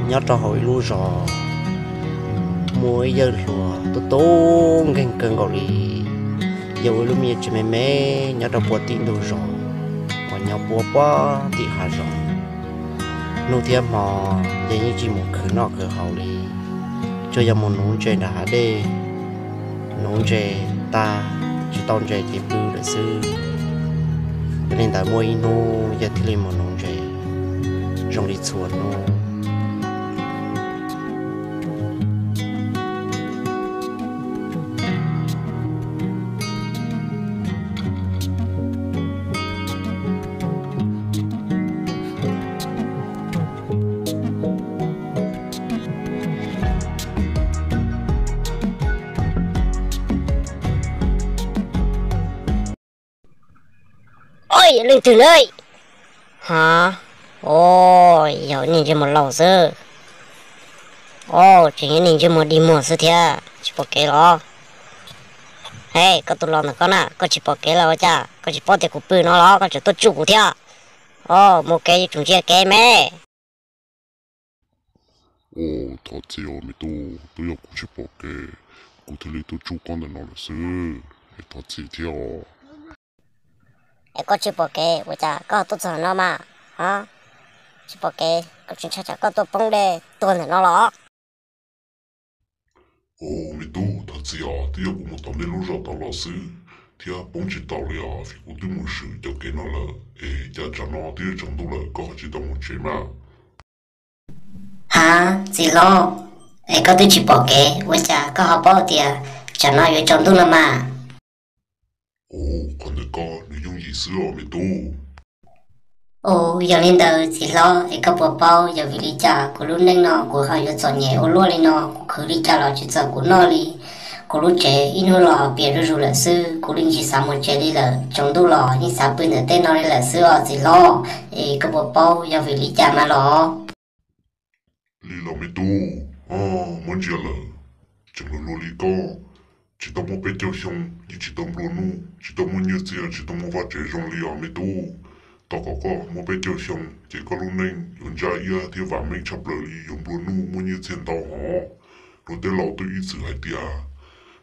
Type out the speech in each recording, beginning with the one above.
Nyob rau hauv ib lub zos muaj ib yawg hluas tub tub nkeeg kawg nkaus li, yog ua ib lub me nyuam tsev me me nyob rau puag tim ntug zos uas nyob puag puag tim hav zoov. Hnub thiab hmo yog yeej tsis mus khwv noj khwv haus li, tsuas yog mus nuv ntses nram hav dej, nuv ntses tag tsis tau ntses ces pw lawm xwb. Yog li ntawd muaj ib hnub yawg thiaj li mus nuv ntses zoo li txhua hnub. Oj, yog leej twg na? Ha, o, yog niag ntsej muag laus xwb. O, tseem yog niag ntsej muag dig muag xwb thiab, tsis pom kev los? He, koj tus los ntawm koj na, koj tsis pom kev los ua cas? Koj tsis paub tias kuv pw no los koj tseem tuaj tsuj kuv thiab? O, mus kev yuav tsum ntsia kev me. Thov txim os me tub, twb yog kuv tsis pom kev, kuv thiaj li tuaj tsuj koj ntawm no lawm xwb, es thov txim thiab os. Es koj tsis pom kev ua cas koj tuaj txog no mas? Tsis pom kev koj tsis ntshai tsam koj tuaj poob dej tuag ntawm no los? Os me tub, thov txim os, twb yog kuv mus tom nej lub zos tod los xwb, thiab poob tsis tau li os, vim kuv twb mus swm cov kev no lawm, es cas tsam no twb yuav tsaus ntuj lawm koj ho tsis tau mus tsev mas? Ha, txiv hlob, es koj twb tsis pom kev ua cas koj ho paub tias tsam no yuav tsaus ntuj no mas? Os, qhov ntawd koj nws yooj yim xwb os me tub. Os, yog li ntawd txiv hlob, es koj puas paub yog vim li cas kuv lub neej no kuv ho yuav txom nyem ua luaj li no? Kuv khwv li cas los tsis txaus kuv noj li. Kuv lub tsev ib hnub los piam zuj zus lawm xwb, kuv li ntsis xav mus tsev li lawm, tsaus ntuj los yeej xav pw ntawm tej no li lawm xwb os txiv hlob. Es koj puas paub yog vim li cas mas los? Li los me tub, muab ntsia lawm, tseem luag luag li koj, tsis tau muaj peb caug xyoo yeej tsis tau nplua nuj, tsis tau muaj nyiaj txiag, tsis tau muaj vaj tsev zoo li os me tub. Thov kom koj muaj peb caug xyoo ces koj lub neej yuav ntsaj iab thiab vam meej tshaj plaws li, yuav nplua nuj muaj nyiaj txiag ntau hov. Luag tej laus twb ib txwm hais tias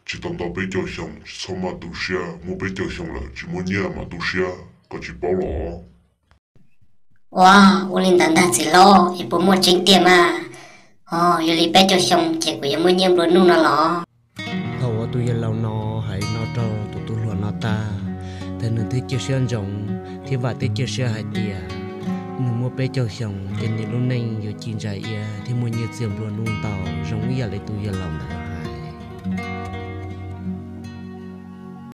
tsis tau ntau peb caug xyoo tsis txhob maj tu siab, muaj peb caug xyoo lawm tsis muaj nyiaj mas tu siab, koj tsis paub los? Ua, ua li ntawd ntag txiv hlob, es puas muaj tseeb tiag mas? Os, yog li peb caug xyoo ces kuv yuav muaj nyiaj nplua nuj no los? Thaum uas tus yawg laus no hais no rau tus tub hluas no tag, ces nws thiaj cia siab ntsoov thiab vam thiab cia siab hais tias nws muaj peb caug xyoo ces nws lub neej yuav ci ntsa iab thiab muaj nyiaj txiag nplua nuj ntau zoo ib yam li tus yawg laus ntawd.